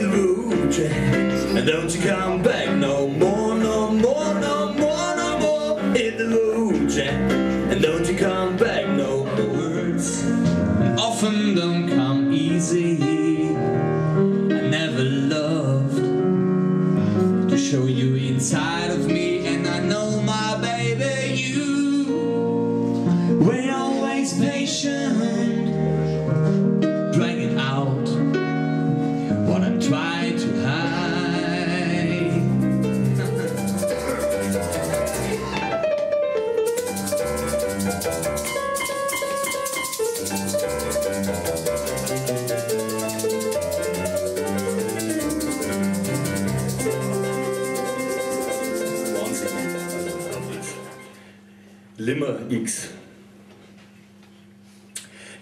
the road, Jack, and don't you come back no more, no more, no more, no more. Hit the road, Jack, and don't you come back no more. Words often don't come easy. I never loved to show you inside of me, and I know, my baby, you were always patient, dragging out what I'm trying to hide. Wahnsinn. Limmer X.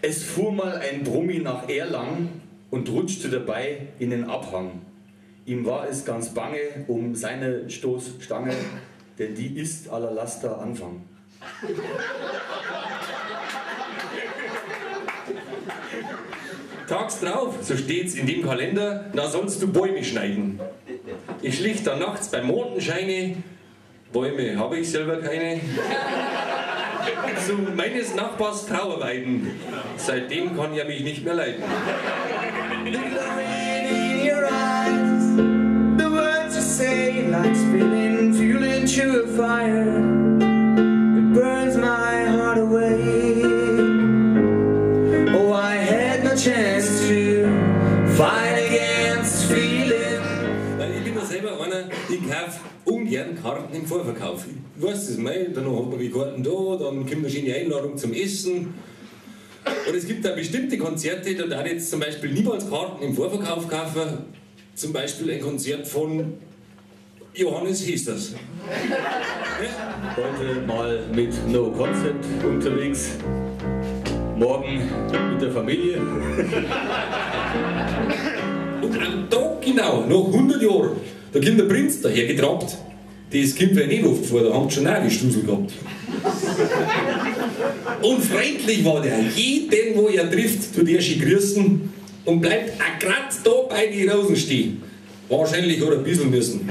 Es fuhr mal ein Brummi nach Erlangen und rutschte dabei in den Abhang. Ihm war es ganz bange um seine Stoßstange, denn die ist aller Laster Anfang. Tags drauf, so steht's in dem Kalender, na sollst du Bäume schneiden. Ich schlich da nachts beim Mondenscheine, Bäume habe ich selber keine, zu meines Nachbars Trauerweiden. Seitdem kann er mich nicht mehr leiden. The glowing in your eyes, the words you say, like spilling fuel into a fire. It burns my heart away. Oh, I had no chance to fight against feeling. Weil ich bin ja selber einer, ich kaufe ungern Karten im Vorverkauf. Ich weiß das mal, dann hat man die Karten da, dann kommt eine schöne Einladung zum Essen. Und es gibt da bestimmte Konzerte, da darf ich jetzt zum Beispiel niemals Karten im Vorverkauf kaufen. Zum Beispiel ein Konzert von Johannes Hesters. Heute mal mit No Concept unterwegs, morgen mit der Familie. Und am Tag genau, nach 100 Jahren, da kommt der Prinz dahergetrabt. Das kommt mir nicht oft vor, da haben sie schon auch die Stusel gehabt. Und freundlich war der. Jeden, wo er trifft, tut er schön grüßen und bleibt auch grad da bei den Rosen stehen. Wahrscheinlich hat er ein bisschen müssen.